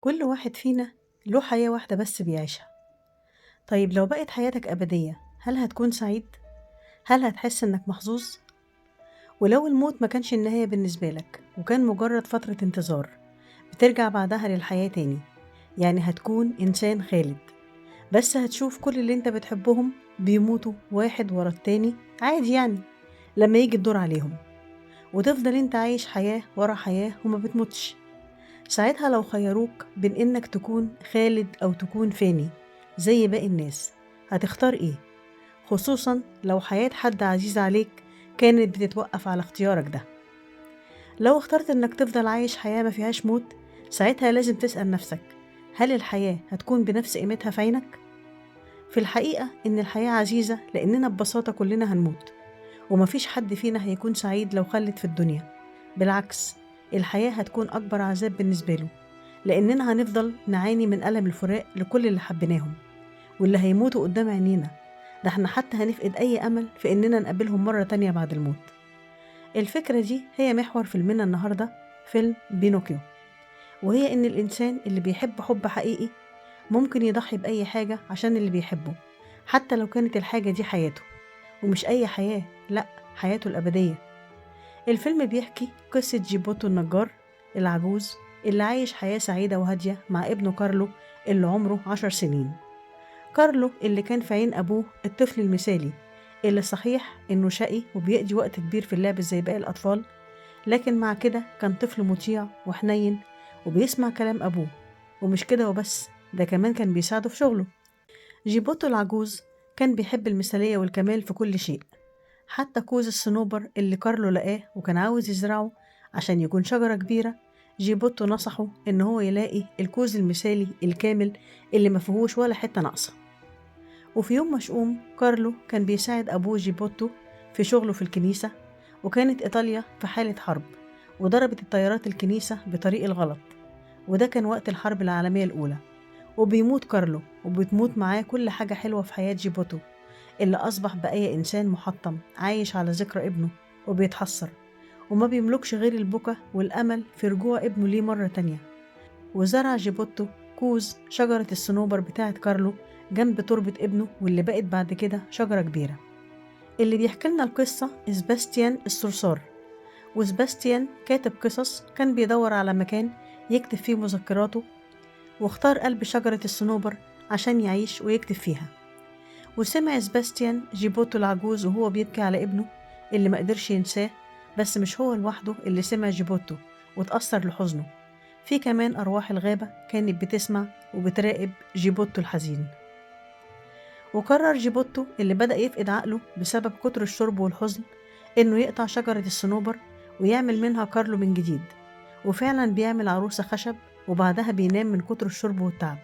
كل واحد فينا له حياة واحدة بس بيعيشها. طيب لو بقت حياتك أبدية، هل هتكون سعيد؟ هل هتحس إنك محظوظ؟ ولو الموت ما كانش النهاية بالنسبة لك وكان مجرد فترة انتظار بترجع بعدها للحياة تاني، يعني هتكون إنسان خالد، بس هتشوف كل اللي انت بتحبهم بيموتوا واحد ورا التاني عادي، يعني لما يجي الدور عليهم، وتفضل انت عايش حياة ورا حياة وما بتموتش. ساعتها لو خيروك بين انك تكون خالد او تكون فاني زي باقي الناس، هتختار ايه؟ خصوصا لو حياة حد عزيز عليك كانت بتتوقف على اختيارك ده. لو اخترت انك تفضل عايش حياة ما فيهاش موت، ساعتها لازم تسأل نفسك، هل الحياة هتكون بنفس قيمتها في عينك؟ في الحقيقة إن الحياة عزيزة لأننا ببساطة كلنا هنموت، ومفيش حد فينا هيكون سعيد لو خلد في الدنيا. بالعكس، الحياة هتكون أكبر عذاب بالنسبة له، لأننا هنفضل نعاني من ألم الفراق لكل اللي حبيناهم واللي هيموتوا قدام عينينا. ده احنا حتى هنفقد أي أمل في إننا نقابلهم مرة تانية بعد الموت. الفكرة دي هي محور فيلمنا النهاردة، فيلم بينوكيو، وهي إن الإنسان اللي بيحب حب حقيقي ممكن يضحي بأي حاجة عشان اللي بيحبه، حتى لو كانت الحاجة دي حياته، ومش أي حياة، لأ، حياته الأبدية. الفيلم بيحكي قصة جيبوتو النجار العجوز اللي عايش حياة سعيدة وهادية مع ابنه كارلو اللي عمره 10 سنين. كارلو اللي كان في عين أبوه الطفل المثالي، اللي صحيح إنه شقي وبيقضي وقت كبير في اللعب زي باقي الأطفال، لكن مع كده كان طفل مطيع وحنين وبيسمع كلام أبوه، ومش كده وبس، ده كمان كان بيساعده في شغله. جيبوتو العجوز كان بيحب المثالية والكمال في كل شيء، حتى كوز الصنوبر اللي كارلو لقاه وكان عاوز يزرعه عشان يكون شجرة كبيرة، جيبوتو نصحه إن هو يلاقي الكوز المثالي الكامل اللي ما فيهوش ولا حتة ناقصة. وفي يوم مشؤوم كارلو كان بيساعد أبوه جيبوتو في شغله في الكنيسة، وكانت إيطاليا في حالة حرب وضربت الطيارات الكنيسة بطريق الغلط، وده كان وقت الحرب العالمية الأولى. وبيموت كارلو وبتموت معاه كل حاجة حلوة في حياة جيبوتو، اللي أصبح بقية إنسان محطم عايش على ذكرى ابنه وبيتحسر، وما بيملكش غير البكا والأمل في رجوع ابنه ليه مرة تانية. وزرع جيبوتو كوز شجرة الصنوبر بتاعة كارلو جنب تربة ابنه، واللي بقت بعد كده شجرة كبيرة. اللي بيحكي لنا القصة سباستيان الصرصار. وسباستيان كاتب قصص كان بيدور على مكان يكتب فيه مذكراته، واختار قلب شجرة الصنوبر عشان يعيش ويكتب فيها. وسمع سباستيان جيبوتو العجوز وهو بيبكي على ابنه اللي ما قدرش ينساه، بس مش هو لوحده اللي سمع جيبوتو وتأثر لحزنه، في كمان أرواح الغابة كانت بتسمع وبتراقب جيبوتو الحزين. وقرر جيبوتو اللي بدأ يفقد عقله بسبب كتر الشرب والحزن إنه يقطع شجرة الصنوبر ويعمل منها كارلو من جديد، وفعلا بيعمل عروسة خشب، وبعدها بينام من كتر الشرب والتعب.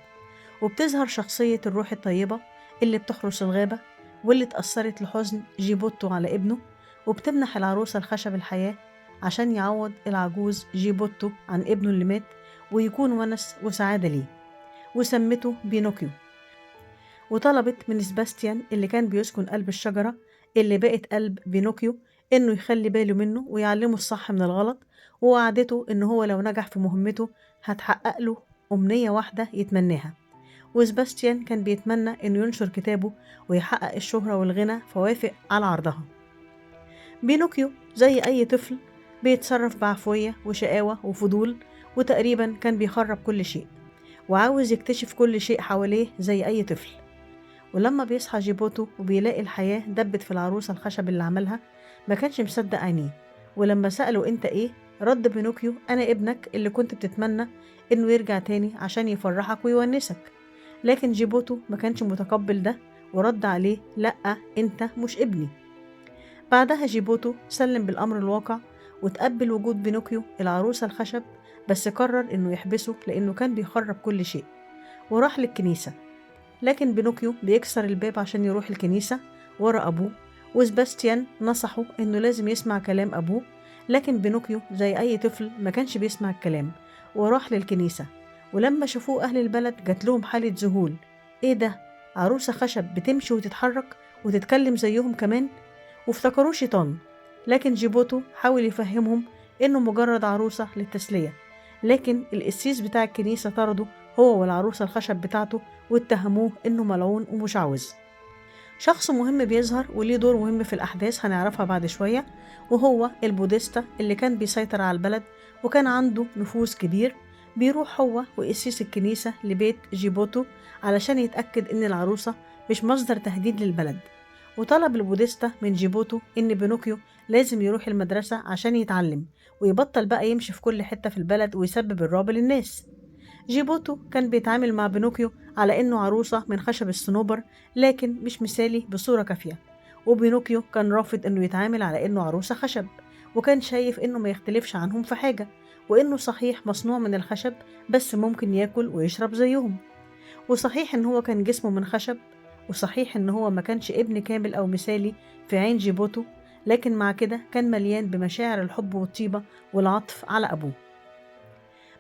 وبتظهر شخصية الروح الطيبة اللي بتحرس الغابة واللي اتأثرت لحزن جيبوتو على ابنه، وبتمنح العروسة الخشب الحياة عشان يعوض العجوز جيبوتو عن ابنه اللي مات ويكون ونس وسعادة ليه، وسمته بينوكيو. وطلبت من سباستيان اللي كان بيسكن قلب الشجرة اللي بقت قلب بينوكيو إنه يخلي باله منه ويعلمه الصح من الغلط، ووعدته إن هو لو نجح في مهمته هتحقق له أمنية واحدة يتمناها. وسباستيان كان بيتمنى إنه ينشر كتابه ويحقق الشهرة والغنى، فوافق على عرضها. بينوكيو زي أي طفل بيتصرف بعفوية وشقاوة وفضول، وتقريبا كان بيخرب كل شيء وعاوز يكتشف كل شيء حواليه زي أي طفل. ولما بيصحى جيبوتو وبيلاقي الحياة دبت في العروسة الخشب اللي عملها، ما كانش مصدق عينيه. ولما سأله أنت إيه، رد بينوكيو أنا ابنك اللي كنت بتتمنى إنه يرجع تاني عشان يفرحك ويونسك. لكن جيبوتو ما كانش متقبل ده ورد عليه لأ أنت مش ابني. بعدها جيبوتو سلم بالأمر الواقع وتقبل وجود بينوكيو العروسة الخشب، بس قرر إنه يحبسه لأنه كان بيخرب كل شيء، وراح للكنيسة. لكن بينوكيو بيكسر الباب عشان يروح الكنيسة ورا أبوه، وسباستيان نصحه إنه لازم يسمع كلام أبوه، لكن بينوكيو زي أي طفل ما كانش بيسمع الكلام وراح للكنيسة. ولما شافوه أهل البلد جات لهم حالة ذهول، إيه ده؟ عروسة خشب بتمشي وتتحرك وتتكلم زيهم كمان؟ وافتكروه شيطان. لكن جيبوتو حاول يفهمهم إنه مجرد عروسة للتسلية، لكن القسيس بتاع الكنيسة طرده هو والعروسة الخشب بتاعته واتهموه إنه ملعون ومشعوذ. شخص مهم بيظهر وليه دور مهم في الأحداث هنعرفها بعد شوية، وهو البوديستا اللي كان بيسيطر على البلد وكان عنده نفوذ كبير. بيروح هو وقسيس الكنيسة لبيت جيبوتو علشان يتأكد إن العروسة مش مصدر تهديد للبلد. وطلب البوديستا من جيبوتو إن بينوكيو لازم يروح المدرسة عشان يتعلم ويبطل بقى يمشي في كل حتة في البلد ويسبب الرعب للناس. جيبوتو كان بيتعامل مع بينوكيو على إنه عروسة من خشب الصنوبر، لكن مش مثالي بصورة كافية، وبينوكيو كان رافض إنه يتعامل على إنه عروسة خشب، وكان شايف إنه ما يختلفش عنهم في حاجة، وإنه صحيح مصنوع من الخشب بس ممكن ياكل ويشرب زيهم، وصحيح إن هو كان جسمه من خشب، وصحيح إن هو ما كانش ابن كامل أو مثالي في عين جيبوتو، لكن مع كده كان مليان بمشاعر الحب والطيبة والعطف على أبوه.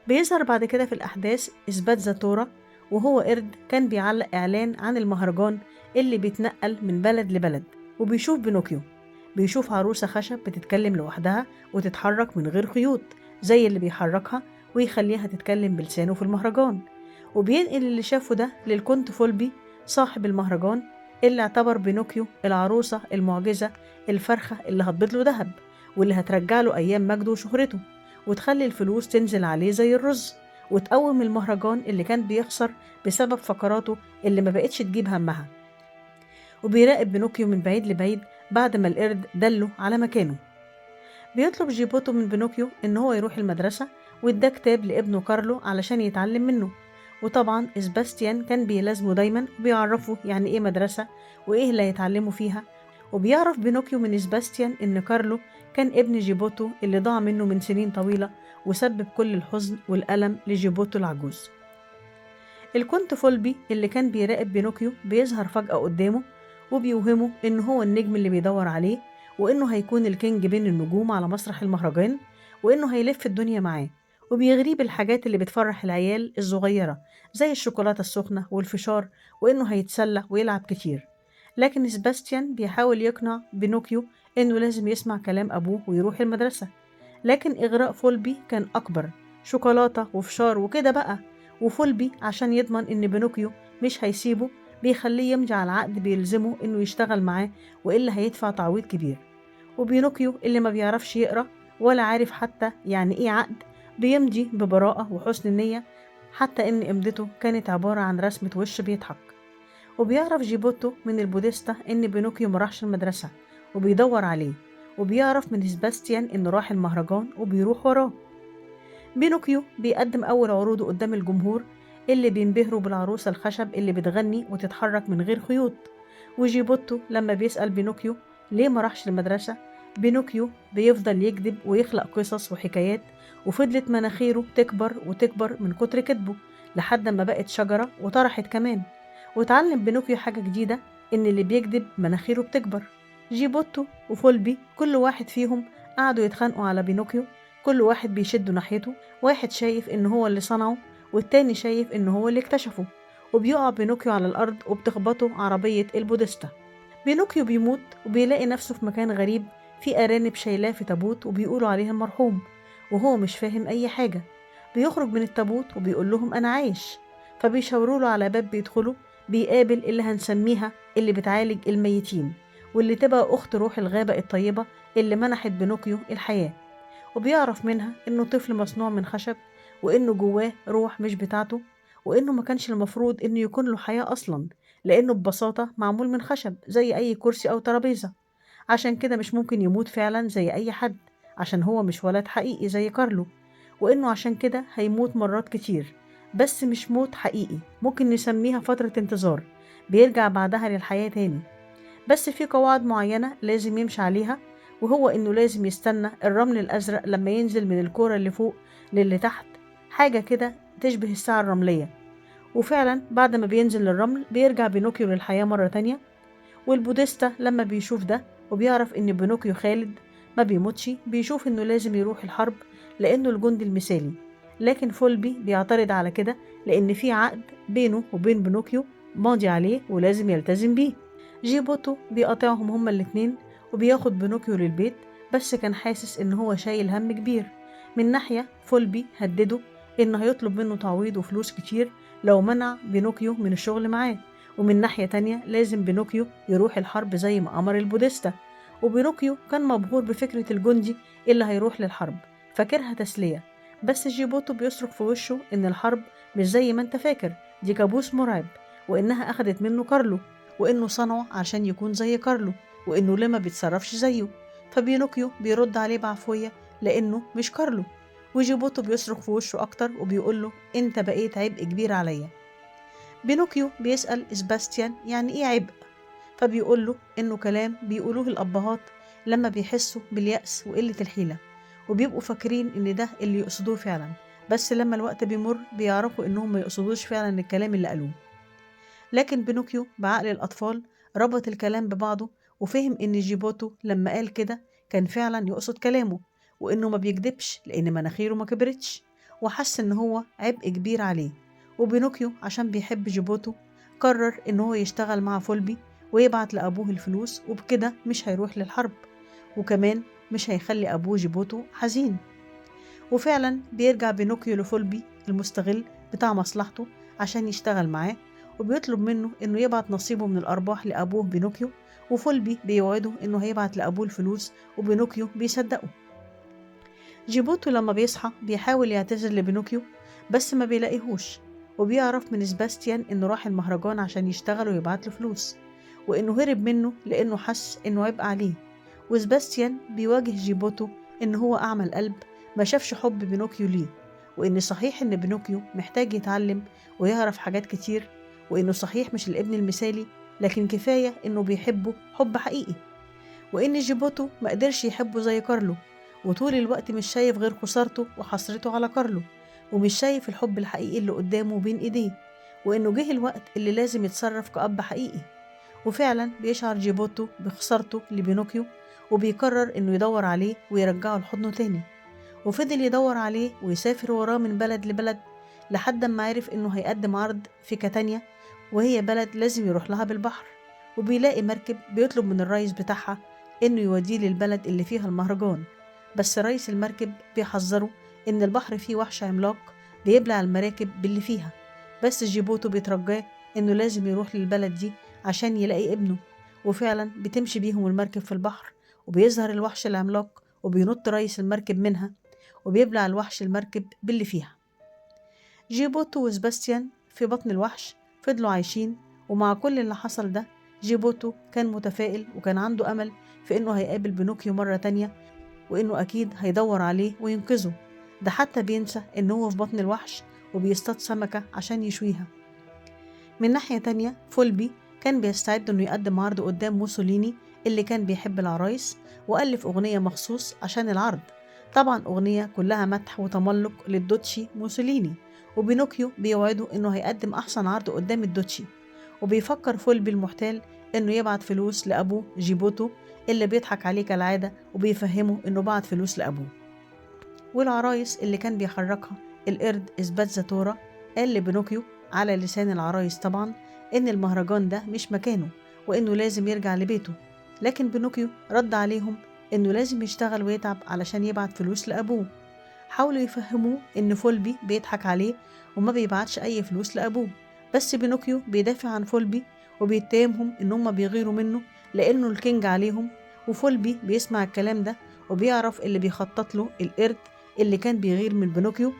بيظهر بعد كده في الأحداث سباتزاتورا، وهو قرد كان بيعلق إعلان عن المهرجان اللي بيتنقل من بلد لبلد، وبيشوف بينوكيو، بيشوف عروسة خشب بتتكلم لوحدها وتتحرك من غير خيوط زي اللي بيحركها ويخليها تتكلم بلسانه في المهرجان. وبينقل اللي شافه ده للكونت فولبي صاحب المهرجان، اللي اعتبر بينوكيو العروسة المعجزة الفرخة اللي هتبيض له ذهب واللي هترجع له أيام مجده وشهرته وتخلي الفلوس تنزل عليه زي الرز، وتقوم المهرجان اللي كان بيخسر بسبب فقراته اللي ما بقتش تجيب همها. وبيراقب بينوكيو من بعيد لبعيد بعد ما القرد دله على مكانه. بيطلب جيبوتو من بينوكيو إن هو يروح المدرسة، واداه كتاب لابنه كارلو علشان يتعلم منه. وطبعا سباستيان كان بيلازمه دايما وبيعرفه يعني ايه مدرسة وايه اللي هيتعلموا فيها. وبيعرف بينوكيو من سباستيان إن كارلو كان ابن جيبوتو اللي ضاع منه من سنين طويلة وسبب كل الحزن والألم لجيبوتو العجوز. الكونت فولبي اللي كان بيراقب بينوكيو بيظهر فجأة قدامه وبيوهمه إن هو النجم اللي بيدور عليه، وإنه هيكون ال king بين النجوم على مسرح المهرجان، وإنه هيلف الدنيا معاه. وبيغريه بالحاجات اللي بتفرح العيال الصغيرة زي الشوكولاتة السخنة والفشار، وإنه هيتسلى ويلعب كتير. لكن سباستيان بيحاول يقنع بينوكيو إنه لازم يسمع كلام أبوه ويروح المدرسة، لكن إغراء فولبي كان أكبر، شوكولاتة وفشار وكده بقى. وفولبي عشان يضمن إن بينوكيو مش هيسيبه بيخليه يمضي على عقد بيلزمه إنه يشتغل معاه وإلا هيدفع تعويض كبير. وبينوكيو اللي ما بيعرفش يقرأ ولا عارف حتى يعني إيه عقد بيمضي ببراءة وحسن النية، حتى إن إمضته كانت عبارة عن رسمة وش بيضحك. وبيعرف جيبوتو من البوديستا إن بينوكيو مراحش المدرسة وبيدور عليه، وبيعرف من سباستيان إنه راح المهرجان وبيروح وراه. بينوكيو بيقدم أول عروضه قدام الجمهور اللي بينبهروا بالعروسة الخشب اللي بتغني وتتحرك من غير خيوط. وجيبوتو لما بيسأل بينوكيو ليه ما راحش المدرسة، بينوكيو بيفضل يكذب ويخلق قصص وحكايات، وفضلت مناخيره تكبر وتكبر من كتر كذبه لحد ما بقت شجرة وطرحت كمان. وتعلم بينوكيو حاجة جديدة، إن اللي بيكذب مناخيره بتكبر. جيبوتو وفولبي كل واحد فيهم قعدوا يتخانقوا على بينوكيو، كل واحد بيشده ناحيته، واحد شايف إن هو اللي صنعه والتاني شايف إن هو اللي اكتشفه. وبيقع بينوكيو على الأرض وبتخبطه عربية البوديستا. بينوكيو بيموت وبيلاقي نفسه في مكان غريب في أرانب شايلاه في تابوت وبيقولوا عليه المرحوم، وهو مش فاهم أي حاجة. بيخرج من التابوت وبيقول لهم أنا عايش، فبيشاوروا له على باب بيدخله، بيقابل اللي هنسميها اللي بتعالج الميتين، واللي تبقى أخت روح الغابة الطيبة اللي منحت بينوكيو الحياة. وبيعرف منها إنه طفل مصنوع من خشب، وإنه جواه روح مش بتاعته، وإنه ما كانش المفروض إنه يكون له حياة أصلا، لأنه ببساطة معمول من خشب زي أي كرسي أو ترابيزة، عشان كده مش ممكن يموت فعلا زي أي حد، عشان هو مش ولد حقيقي زي كارلو، وإنه عشان كده هيموت مرات كتير، بس مش موت حقيقي، ممكن نسميها فترة انتظار بيرجع بعدها للحياة تاني. بس في قواعد معينة لازم يمشي عليها، وهو إنه لازم يستنى الرمل الأزرق لما ينزل من الكورة اللي فوق للي تحت، حاجة كده تشبه الساعة الرملية. وفعلا بعد ما بينزل للرمل بيرجع بينوكيو للحياة مرة تانية. والبوديستا لما بيشوف ده وبيعرف إن بينوكيو خالد ما بيموتش، بيشوف إنه لازم يروح الحرب لأنه الجندي المثالي. لكن فولبي بيعترض على كده، لأن في عقد بينه وبين بينوكيو ماضي عليه ولازم يلتزم بيه. جيبوتو بيقاطعهم هما الاتنين وبياخد بينوكيو للبيت، بس كان حاسس إن هو شايل هم كبير. من ناحية فولبي هدده إنه هيطلب منه تعويض وفلوس كتير لو منع بينوكيو من الشغل معاه، ومن ناحية تانية لازم بينوكيو يروح الحرب زي ما أمر البودستا. وبينوكيو كان مبهور بفكرة الجندي اللي هيروح للحرب، فاكرها تسلية، بس جيبوتو بيصرخ في وشه إن الحرب مش زي ما انت فاكر، دي كابوس مرعب، وإنها أخدت منه كارلو، وإنه صنعه عشان يكون زي كارلو، وإنه ليه ما بيتصرفش زيه. فبينوكيو بيرد عليه بعفوية لأنه مش كارلو، وجيبوتو بيصرخ في وشه أكتر وبيقوله أنت بقيت عبء كبير عليا. بينوكيو بيسأل سباستيان يعني إيه عبء، فبيقوله إنه كلام بيقولوه الأبهات لما بيحسوا باليأس وقلة الحيلة، وبيبقوا فاكرين إن ده اللي يقصدوه فعلا، بس لما الوقت بيمر بيعرفوا إنهم ما يقصدوش فعلا الكلام اللي قالوه. لكن بينوكيو بعقل الأطفال ربط الكلام ببعضه وفهم إن جيبوتو لما قال كده كان فعلا يقصد كلامه، وإنه ما بيكدبش لأن مناخيره ما كبرتش، وحس إن هو عبء كبير عليه. وبينوكيو عشان بيحب جيبوتو قرر إن هو يشتغل مع فولبي ويبعت لأبوه الفلوس، وبكده مش هيروح للحرب، وكمان مش هيخلي أبوه جيبوتو حزين. وفعلا بيرجع بينوكيو لفولبي المستغل بتاع مصلحته عشان يشتغل معاه، وبيطلب منه إنه يبعت نصيبه من الأرباح لأبوه بينوكيو، وفولبي بيوعده إنه هيبعت لأبوه الفلوس، وبينوكيو بيصدقه. جيبوتو لما بيصحى بيحاول يعتذر لبينوكيو بس ما بيلاقيهوش، وبيعرف من سباستيان إنه راح المهرجان عشان يشتغل ويبعت له فلوس، وإنه هرب منه لأنه حس إنه عبء عليه. وسباستيان بيواجه جيبوتو إن هو أعمى القلب ما شافش حب بينوكيو ليه، وإن صحيح إن بينوكيو محتاج يتعلم ويعرف حاجات كتير، وإنه صحيح مش الابن المثالي لكن كفاية إنه بيحبه حب حقيقي، وإن جيبوتو ما قدرش يحبه زي كارلو، وطول الوقت مش شايف غير خسارته وحسرته على كارلو، ومش شايف الحب الحقيقي اللي قدامه بين إيديه، وإنه جه الوقت اللي لازم يتصرف كأب حقيقي. وفعلا بيشعر جيبوتو بخسارته لبينوكيو، وبيقرر إنه يدور عليه ويرجعه لحضنه تاني. وفضل يدور عليه ويسافر وراه من بلد لبلد لحد ما عرف إنه هيقدم عرض في كاتانيا، وهي بلد لازم يروح لها بالبحر. وبيلاقي مركب بيطلب من الرئيس بتاعها إنه يوديه للبلد اللي فيها المهرجان، بس رئيس المركب بيحذره إن البحر فيه وحش عملاق بيبلع المراكب باللي فيها. بس جيبوتو بيترجاه إنه لازم يروح للبلد دي عشان يلاقي ابنه، وفعلا بتمشي بيهم المركب في البحر، وبيظهر الوحش العملاق وبينط رئيس المركب منها وبيبلع الوحش المركب باللي فيها. جيبوتو وسباستيان في بطن الوحش فضلوا عايشين، ومع كل اللي حصل ده جيبوتو كان متفائل وكان عنده أمل في إنه هيقابل بينوكيو مرة تانية، وإنه أكيد هيدور عليه وينقذه. ده حتى بينسى إن هو في بطن الوحش وبيصطاد سمكة عشان يشويها. من ناحية تانية فولبي كان بيستعد إنه يقدم عرض قدام موسوليني اللي كان بيحب العرايس، وألف أغنية مخصوص عشان العرض، طبعا أغنية كلها مدح وتملق للدوتشي موسوليني. وبينوكيو بيوعده إنه هيقدم أحسن عرض قدام الدوتشي. وبيفكر فولبي المحتال إنه يبعت فلوس لأبوه جيبوتو اللي بيضحك عليه كالعادة وبيفهمه إنه بعت فلوس لأبوه. والعرايس اللي كان بيحركها القرد إسباتزاتورا قال لبينوكيو على لسان العرايس طبعا إن المهرجان ده مش مكانه وإنه لازم يرجع لبيته، لكن بينوكيو رد عليهم إنه لازم يشتغل ويتعب علشان يبعت فلوس لأبوه. حاولوا يفهموه إن فولبي بيضحك عليه وما بيبعتش أي فلوس لأبوه، بس بينوكيو بيدافع عن فولبي وبيتهمهم إن هما بيغيروا منه لأنه ال king عليهم. وفولبي بيسمع الكلام ده وبيعرف اللي بيخطط له القرد اللي كان بيغير من بينوكيو،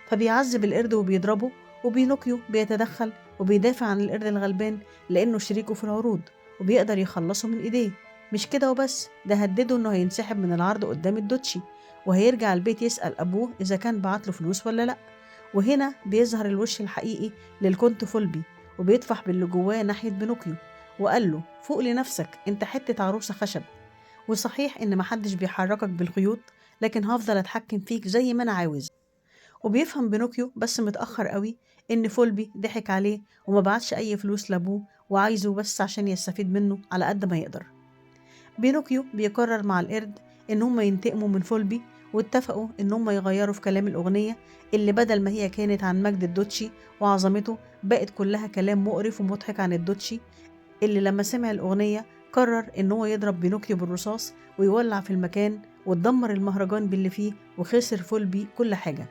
فبيعذب القرد وبيضربه، وبينوكيو بيتدخل وبيدافع عن القرد الغلبان لأنه شريكه في العروض وبيقدر يخلصه من إيديه. مش كده وبس، ده هدده إنه هينسحب من العرض قدام الدوتشي وهيرجع البيت يسأل أبوه إذا كان بعت له فلوس ولا لأ. وهنا بيظهر الوش الحقيقي للكونت فولبي وبيطفح باللي جواه ناحية بينوكيو وقال له فوق لنفسك، انت حتة عروسة خشب، وصحيح إن محدش بيحركك بالخيوط لكن هفضل أتحكم فيك زي ما أنا عاوز. وبيفهم بينوكيو بس متأخر قوي إن فولبي ضحك عليه وما بعتش أي فلوس لأبوه وعايزه بس عشان يستفيد منه على قد ما يقدر. بينوكيو بيقرر مع القرد إن هما ينتقموا من فولبي، واتفقوا إن هما يغيروا في كلام الأغنية اللي بدل ما هي كانت عن مجد الدوتشي وعظمته بقت كلها كلام مقرف ومضحك عن الدوتشي اللي لما سمع الأغنية قرر إن هو يضرب بينوكيو بالرصاص ويولع في المكان وتدمر المهرجان باللي فيه، وخسر فولبي كل حاجة.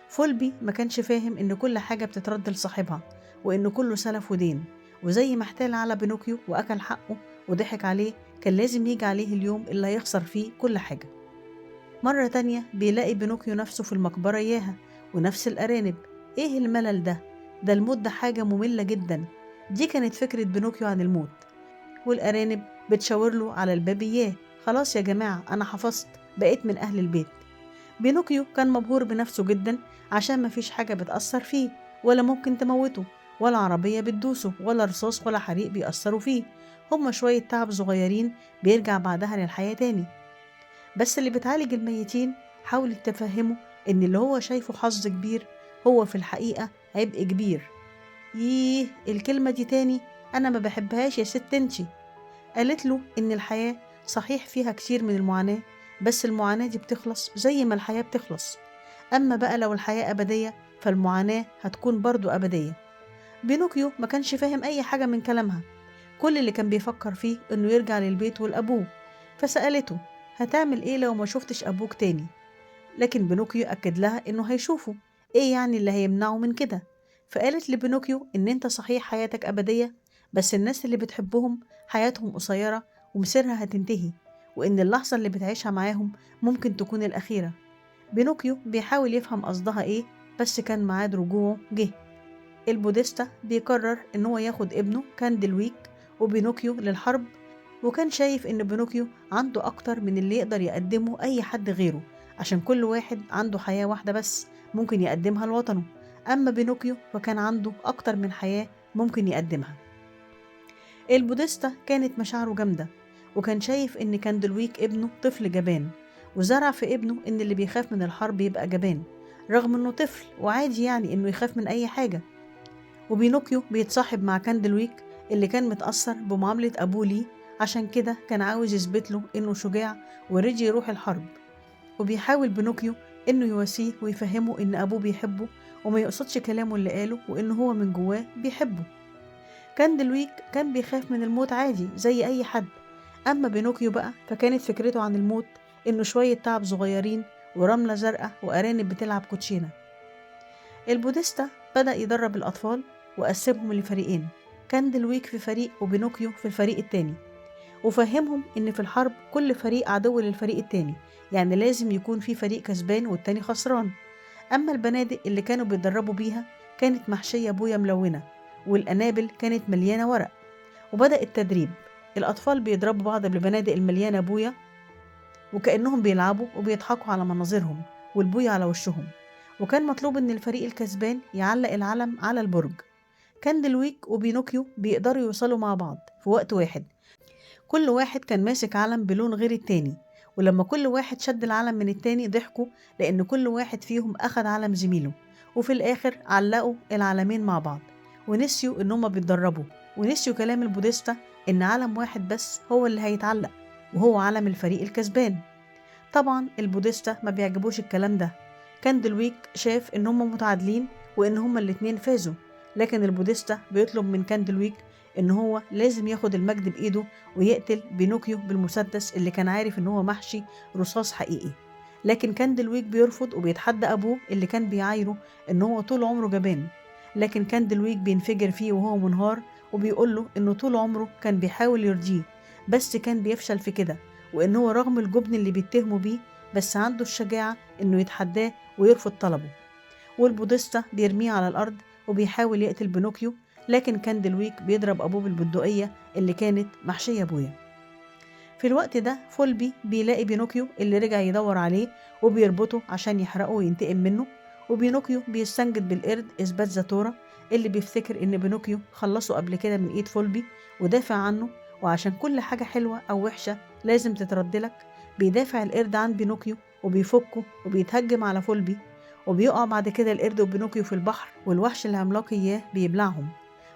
فولبي ما كانش فاهم إن كل حاجة بتترد لصاحبها، وإن كله سلف ودين، وزي ما احتال على بينوكيو وأكل حقه وضحك عليه كان لازم يجي عليه اليوم اللي هيخسر فيه كل حاجة. مرة تانية بيلاقي بينوكيو نفسه في المقبرة إياها ونفس الأرانب. إيه الملل ده؟ ده الموت ده حاجة مملة جدا. دي كانت فكرة بينوكيو عن الموت. والأرانب بتشاور له على الباب إياه، خلاص يا جماعة أنا حفظت، بقيت من أهل البيت. بينوكيو كان مبهور بنفسه جدا عشان مفيش حاجة بتأثر فيه ولا ممكن تموته، ولا عربية بتدوسه، ولا رصاص ولا حريق بيأثروا فيه، هما شوية تعب صغيرين بيرجع بعدها للحياة تاني. بس اللي بتعالج الميتين حاولت تفهمه إن اللي هو شايفه حظ كبير هو في الحقيقة عبء كبير. ييه الكلمة دي تاني، أنا ما بحبهاش يا ست انتي. قالت له إن الحياة صحيح فيها كتير من المعاناة، بس المعاناة دي بتخلص زي ما الحياة بتخلص. أما بقى لو الحياة أبدية فالمعاناة هتكون برضو أبدية. بينوكيو ما كانش فاهم أي حاجة من كلامها، كل اللي كان بيفكر فيه إنه يرجع للبيت ولأبوه. فسألته هتعمل إيه لو ما شفتش أبوك تاني؟ لكن بينوكيو أكد لها إنه هيشوفه، إيه يعني اللي هيمنعه من كده؟ فقالت لبينوكيو إن أنت صحيح حياتك أبدية، بس الناس اللي بتحبهم حياتهم قصيرة ومصيرها هتنتهي، وإن اللحظة اللي بتعيشها معاهم ممكن تكون الأخيرة. بينوكيو بيحاول يفهم قصدها إيه، بس كان ميعاد رجوعه جه. البوديستا بيقرر إن هو ياخد ابنه كاندلويك وبينوكيو للحرب، وكان شايف إن بينوكيو عنده أكتر من اللي يقدر يقدمه أي حد غيره، عشان كل واحد عنده حياة واحدة بس ممكن يقدمها لوطنه، أما بينوكيو فكان عنده أكتر من حياة ممكن يقدمها. البوديستا كانت مشاعره جامدة، وكان شايف إن كاندلويك ابنه طفل جبان، وزرع في ابنه إن اللي بيخاف من الحرب يبقى جبان، رغم إنه طفل وعادي يعني إنه يخاف من أي حاجة. وبينوكيو بيتصاحب مع كاندلويك اللي كان متأثر بمعاملة أبوه ليه، عشان كده كان عاوز يثبت له إنه شجاع ورجي يروح الحرب. وبيحاول بينوكيو إنه يواسيه ويفهمه إن أبوه بيحبه وما يقصدش كلامه اللي قاله، وإنه هو من جواه بيحبه. كاندلويك كان بيخاف من الموت عادي زي أي حد، أما بينوكيو بقى فكانت فكرته عن الموت إنه شوية تعب صغيرين ورملة زرقاء وأرانب بتلعب كوتشينة. البوديستا بدأ يدرب الأطفال وقسمهم لفريقين، كاندلويك في فريق وبينوكيو في الفريق التاني، وفهمهم إن في الحرب كل فريق عدو للفريق التاني، يعني لازم يكون في فريق كسبان والتاني خسران. أما البنادق اللي كانوا بيتدربوا بيها كانت محشية بوية ملونة، والقنابل كانت مليانة ورق. وبدأ التدريب، الأطفال بيضربوا بعض بالبنادق المليانة بوية وكأنهم بيلعبوا وبيضحكوا على مناظرهم والبوية على وشهم. وكان مطلوب إن الفريق الكسبان يعلق العلم على البرج. كاندلويك وبينوكيو بيقدروا يوصلوا مع بعض في وقت واحد، كل واحد كان ماسك علم بلون غير التاني، ولما كل واحد شد العلم من التاني ضحكوا لأن كل واحد فيهم أخد علم زميله، وفي الآخر علقوا العلمين مع بعض ونسيوا إن هما بيتدربوا، ونسيوا كلام البوديستا إن علم واحد بس هو اللي هيتعلق وهو علم الفريق الكسبان. طبعا البوديستا ما بيعجبوش الكلام ده. كاندلويك شاف إن هما متعادلين وإن هما الاتنين فازوا، لكن البوديستا بيطلب من كاندلويك إن هو لازم ياخد المجد بإيده ويقتل بينوكيو بالمسدس اللي كان عارف إن هو محشي رصاص حقيقي. لكن كاندلويك بيرفض وبيتحدى أبوه اللي كان بيعايره إن هو طول عمره جبان، لكن كاندلويك بينفجر فيه وهو منهار وبيقول له إنه طول عمره كان بيحاول يرضيه بس كان بيفشل في كده، وإن هو رغم الجبن اللي بيتهمه بيه بس عنده الشجاعة إنه يتحداه ويرفض طلبه. والبوديستا بيرميه على الأرض وبيحاول يقتل بينوكيو، لكن كاندلويك بيضرب أبوه بالبندقية اللي كانت محشية بويا. في الوقت ده فولبي بيلاقي بينوكيو اللي رجع يدور عليه وبيربطه عشان يحرقه وينتقم منه، وبينوكيو بيستنجد بالقرد إسباتزاتورا اللي بيفتكر إن بينوكيو خلصه قبل كده من إيد فولبي ودافع عنه، وعشان كل حاجة حلوة أو وحشة لازم تتردلك بيدافع القرد عن بينوكيو وبيفكه وبيتهجم على فولبي، وبيقع بعد كده القرد وبينوكيو في البحر والوحش العملاق إياه بيبلعهم.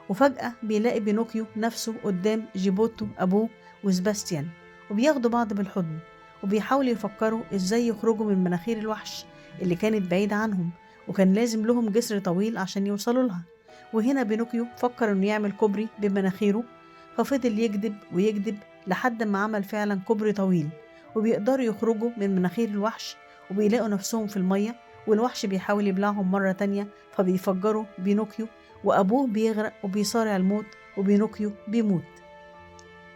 وفجأة بيلاقي بينوكيو نفسه قدام جيبوتو أبوه وسباستيان وبياخدوا بعض بالحضن، وبيحاولوا يفكروا إزاي يخرجوا من مناخير الوحش اللي كانت بعيدة عنهم وكان لازم لهم جسر طويل عشان يوصلوا لها. وهنا بينوكيو فكر إنه يعمل كوبري بمناخيره، ففضل يكذب ويكذب لحد ما عمل فعلا كوبري طويل، وبيقدروا يخرجوا من مناخير الوحش وبيلاقوا نفسهم في المية والوحش بيحاول يبلعهم مرة تانية فبيفجروا بينوكيو، وأبوه بيغرق وبيصارع الموت، وبينوكيو بيموت.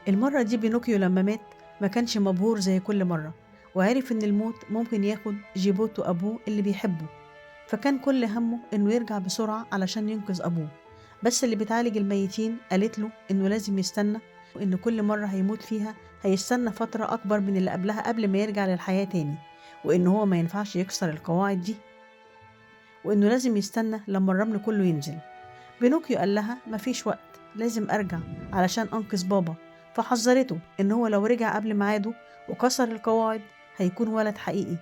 المرة دي بينوكيو لما مات ما كانش مبهور زي كل مرة، وعرف إن الموت ممكن ياخد جيبوتو أبوه اللي بيحبه، فكان كل همه إنه يرجع بسرعة علشان ينقذ أبوه. بس اللي بتعالج الميتين قالت له إنه لازم يستنى، وإن كل مرة هيموت فيها هيستنى فترة أكبر من اللي قبلها قبل ما يرجع للحياة تاني، وإن هو ما ينفعش يكسر القواعد دي، وإنه لازم يستنى لما الرمل كله ينزل. بينوكيو قال لها مفيش وقت، لازم أرجع علشان أنقذ بابا. فحذرته إن هو لو رجع قبل ميعاده وكسر القواعد هيكون ولد حقيقي،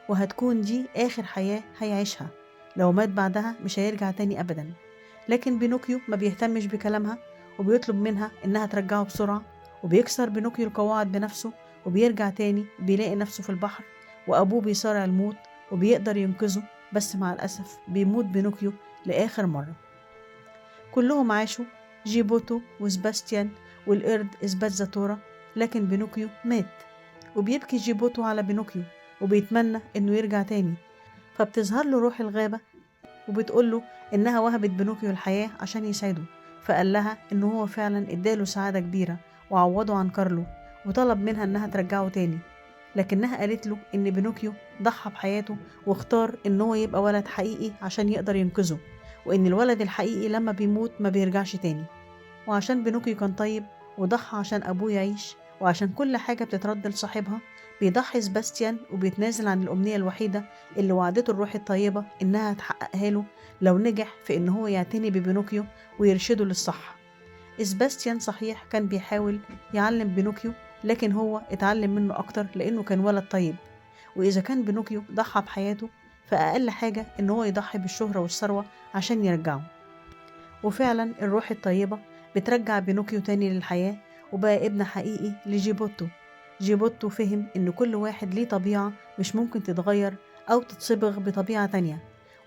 وهتكون دي آخر حياة هيعيشها، لو مات بعدها مش هيرجع تاني أبدا. لكن بينوكيو ما بيهتمش بكلامها وبيطلب منها إنها ترجعه بسرعة، وبيكسر بينوكيو القواعد بنفسه وبيرجع تاني، بيلاقي نفسه في البحر وأبوه بيصارع الموت وبيقدر ينقذه، بس مع الأسف بيموت بينوكيو لآخر مرة. كلهم عاشوا، جيبوتو وسباستيان والقرد سباتزاتورا، لكن بينوكيو مات. وبيبكي جيبوتو على بينوكيو وبيتمنى إنه يرجع تاني، فبتظهر له روح الغابة وبتقول له إنها وهبت بينوكيو الحياة عشان يسعده، فقال لها إنه هو فعلا اداله سعادة كبيرة وعوضه عن كارلو، وطلب منها إنها ترجعه تاني. لكنها قالت له إن بينوكيو ضحى بحياته واختار إن هو يبقى ولد حقيقي عشان يقدر ينقذه، وإن الولد الحقيقي لما بيموت ما بيرجعش تاني. وعشان بينوكيو كان طيب وضحى عشان أبوه يعيش، وعشان كل حاجة بتترد لصاحبها، بيضحي سباستيان وبيتنازل عن الأمنية الوحيدة اللي وعدته الروح الطيبة إنها تحققها له لو نجح في إن هو يعتني ببينوكيو ويرشده للصح. سباستيان صحيح كان بيحاول يعلم بينوكيو، لكن هو اتعلم منه أكتر لأنه كان ولد طيب. وإذا كان بينوكيو ضحى بحياته فأقل حاجة إن هو يضحي بالشهرة والثروة عشان يرجعه. وفعلا الروح الطيبة بترجع بينوكيو تاني للحياة، وبقى ابن حقيقي لجيبوتو. جيبوتو فهم إن كل واحد ليه طبيعة مش ممكن تتغير أو تتصبغ بطبيعة تانية،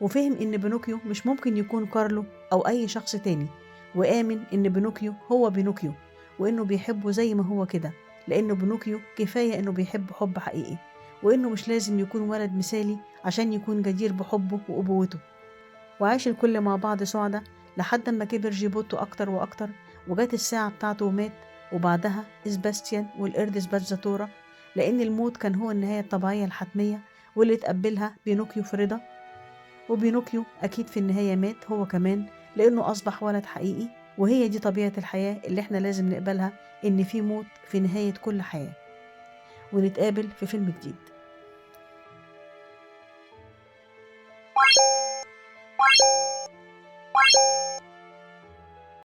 وفهم إن بينوكيو مش ممكن يكون كارلو أو أي شخص تاني، وآمن إن بينوكيو هو بينوكيو وإنه بيحبه زي ما هو كده، لأنه بينوكيو كفاية إنه بيحب حب حقيقي، وإنه مش لازم يكون ولد مثالي عشان يكون جدير بحبه وأبوته. وعاش الكل مع بعض سعدة لحد ما كبر جيبوتو أكتر وأكتر، وجات الساعة بتاعته ومات، وبعدها سباستيان والقرد سباتزاتورا، لأن الموت كان هو النهاية الطبيعية الحتمية واللي تقبلها بينوكيو في رضا. وبينوكيو أكيد في النهاية مات هو كمان لأنه أصبح ولد حقيقي، وهي دي طبيعة الحياة اللي احنا لازم نقبلها، إن في موت في نهاية كل حياة. ونتقابل في فيلم جديد.